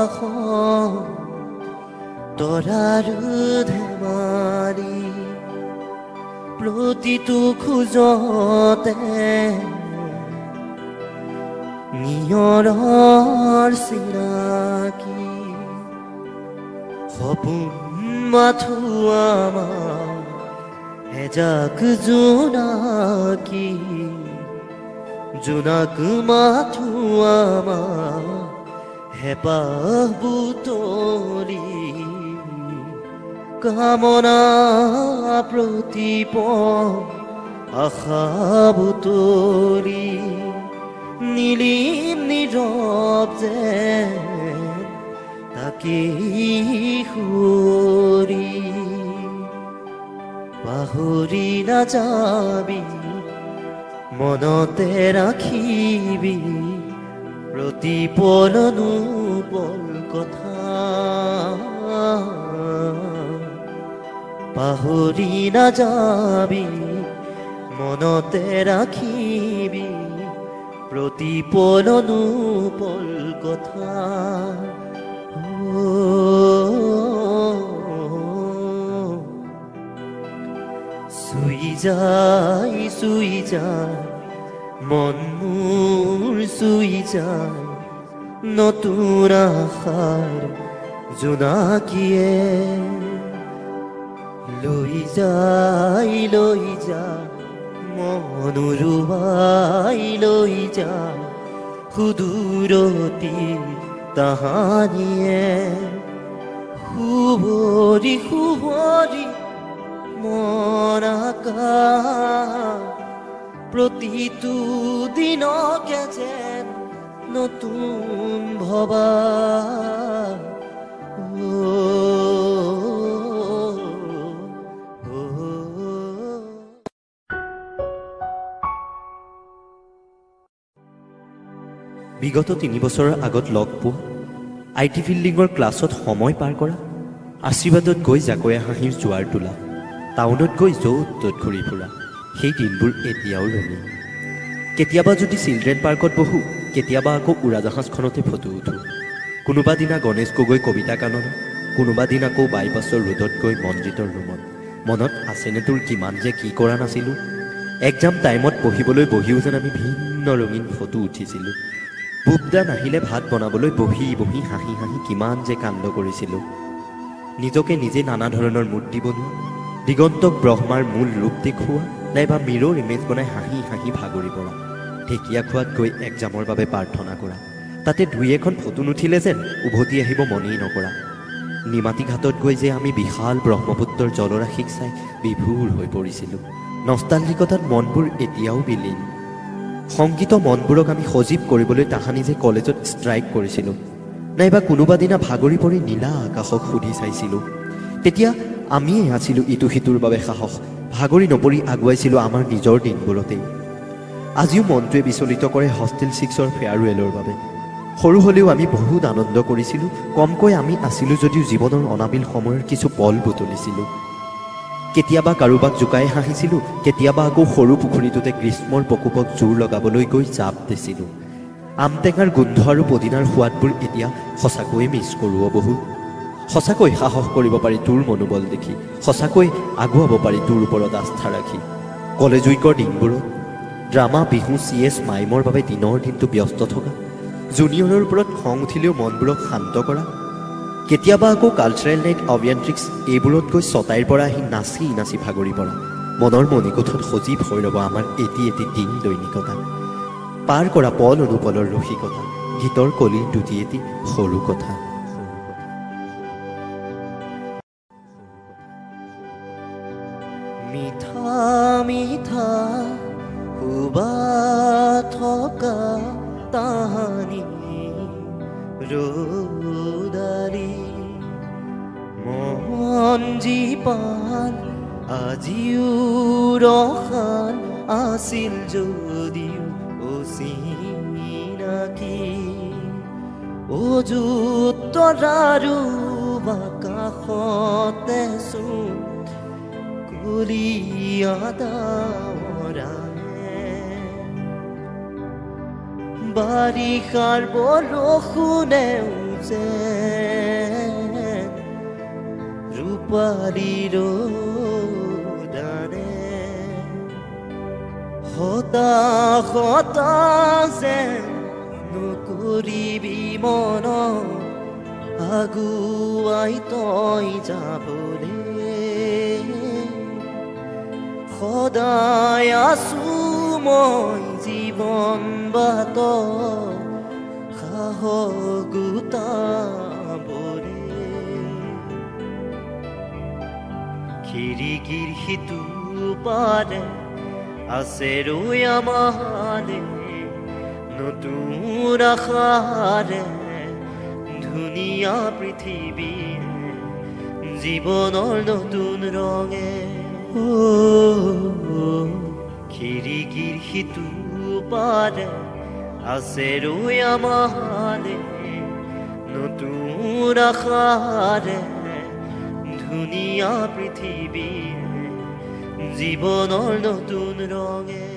আকাশত তৰাৰ ধেমালি, প্ৰতিটো খোজতে নিয়ৰৰ চিনাকি। সপোন মাথো আমাৰ এজাক জোনাকী, জোনাক মাথো আমাৰ হেঁপাহ বুটলি। কামনা প্ৰতিপল আশা বুটলি, নীলিম নীৰৱ যেন তাকেই সুঁৱৰি। পাহৰি নাযাবি মনতে ৰাখিবি প্ৰতিপল অনুপল কথা। পাহৰি নাযাবি মনতে ৰাখিবি প্ৰতিপল অনুপল কথা। চুই যায় চুই যায় মন মোৰ চুই যায় নতুন আশাৰ জোনাকীয়ে। লৈ যায় লৈ যায় মন উৰুৱাই লৈ যায় সুদূৰতী তাহানিয়ে। সুঁৱৰি সুঁৱৰি মন আকাশ প্ৰতিটো দিনকে যেন নতুন ভবা। বিগত 3 বছৰৰ আগত লগ পোৱা, I T ফিল্ডিঙৰ ক্লাছত সময় পাৰ কৰা, আশীৰ্বাদত গৈ জাকৈয়া হাঁহিৰ জোৱাৰ তোলা, টাউনত গৈ য'ত ত'ত ঘূৰি ফুৰা, সেই দিনবোৰ এতিয়াও ৰঙীন। কেতিয়াবা যদি চিলড্ৰেন পাৰ্কত বহোঁ, কেতিয়াবা আকৌ উৰাজাহাজখনতে ফটো উঠোঁ। কোনোবা দিনা গণেশ গগৈ কবিতা কানন, কোনোবা দিন আকৌ বাইপাছৰ ৰোডত গৈ মনজিতৰ ৰুমত। মনত আছেনে তোৰ কিমান যে কি কৰা নাছিলোঁ? এক্সাম টাইমত পঢ়িবলৈ বহিও যেন আমি ভিন্ন ৰঙীন ফটো উঠিছিলোঁ। বুবদা নাহিলে ভাত বনাবলৈ বহি বহি হাঁহি হাঁহি কিমান যে কাণ্ড কৰিছিলোঁ। নিজকে নিজে নানা ধৰণৰ মূৰ্তি বনোৱা, দিগন্তক ব্ৰহ্মাৰ মূল ৰূপ দেখুওৱা, নাইবা মিৰৰ ইমেজ বনাই হাঁহি হাঁহি ভাগৰি পৰা, ঢেকীয়া খোৱাত গৈ এক্সামৰ বাবে প্ৰাৰ্থনা কৰা, তাতে দুই এখন ফটো নুঠিলে যেন উভতি আহিব মনেই নকৰা। নিমাতী ঘাটত গৈ যে আমি বিশাল ব্ৰহ্মপুত্ৰৰ জলৰাশিক চাই বিভোৰ হৈ পৰিছিলোঁ। নষ্টালজিকতাত মনবোৰ এতিয়াও বিলীন। সংগীত মনবোৰক আমি সজীৱ কৰিবলৈ তাহানি যে কলেজত ষ্ট্ৰাইক কৰিছিলোঁ, নাইবা কোনোবা দিনা ভাগৰি পৰি নীলা আকাশক সুধি চাইছিলোঁ। তেতিয়া আমিয়ে আছিলোঁ ইটো সিটোৰ বাবে সাহস, ভাগৰি নপৰি আগুৱাইছিলোঁ আমাৰ নিজৰ দিনবোৰতেই। আজিও মনটোৱে বিচলিত কৰে হোষ্টেল 6ৰ ফেয়াৰৱেলৰ বাবে। সৰু হ'লেও আমি বহুত আনন্দ কৰিছিলোঁ, কমকৈ আমি আছিলোঁ যদিও জীৱনৰ অনাবিল সময়ৰ কিছু পল বুটলিছিলোঁ। কেতিয়াবা কাৰোবাক জোকাই হাঁহিছিলোঁ, কেতিয়াবা আকৌ সৰু পুখুৰীটোতে গ্ৰীষ্মৰ প্ৰকোপক জোৰ লগাবলৈ গৈ জাপ দিছিলোঁ। আমটেঙাৰ গোন্ধ আৰু পদিনাৰ সোৱাদবোৰ এতিয়া সঁচাকৈয়ে মিছ কৰোঁ বহুত। সঁচাকৈ সাহস কৰিব পাৰি তোৰ মনোবল দেখি, সঁচাকৈ আগুৱাব পাৰি তোৰ ওপৰত আস্থা ৰাখি। কলেজ উইকৰ দিনবোৰত ড্ৰামা, বিহু, চি এছ, মাইমৰ বাবে দিনৰ দিনটো ব্যস্ত থকা, জুনিয়ৰৰ ওপৰত খং উঠিলেও মনবোৰক শান্ত কৰা, কেতিয়াবা আকৌ কালচাৰেল নাইট, অভিয়ান্ত্ৰিক্স এইবোৰত গৈ ছটাইৰ পৰা আহি নাচি নাচি ভাগৰি পৰা। মনৰ মণিকোঠত সজীৱ হৈ ৰ'ব আমাৰ এটি এটি দিন দৈনিকতা, পাৰ কৰা পল অনুপলৰ ৰসিকতা, গীতৰ কলিৰ দুটি এটি সৰু কথা। মিঠা মিঠা সুবা থকা তাহানি ৰ'দালি, মন জীপাল আজিও ৰসাল আছিল যদিও অচিনাকি। অযুত তৰাৰো আকাশতে চোন কলীয়া ডাৱৰায়ে, বাৰিষাৰ বৰষুণেও যেন ৰূপালী ৰ'দানে। হতাশ হতাশ যেন নকৰিবি মন, আগুৱাই তই যাবলে। সদায় আছো মই জীৱন বাট সাহস গোটাবলে। খিৰিকীৰ সিটো পাৰে আছে ৰৈ আমাৰে নতুন আশাৰে ধুনীয়া পৃথিৱীয়ে জীৱনৰ নতুন ৰঙে। খিৰিকীৰ সিটো পাৰে আছে ৰৈ আমাৰে নতুন আশাৰে ধুনীয়া পৃথিৱীয়ে জীৱনৰ নতুন ৰঙে।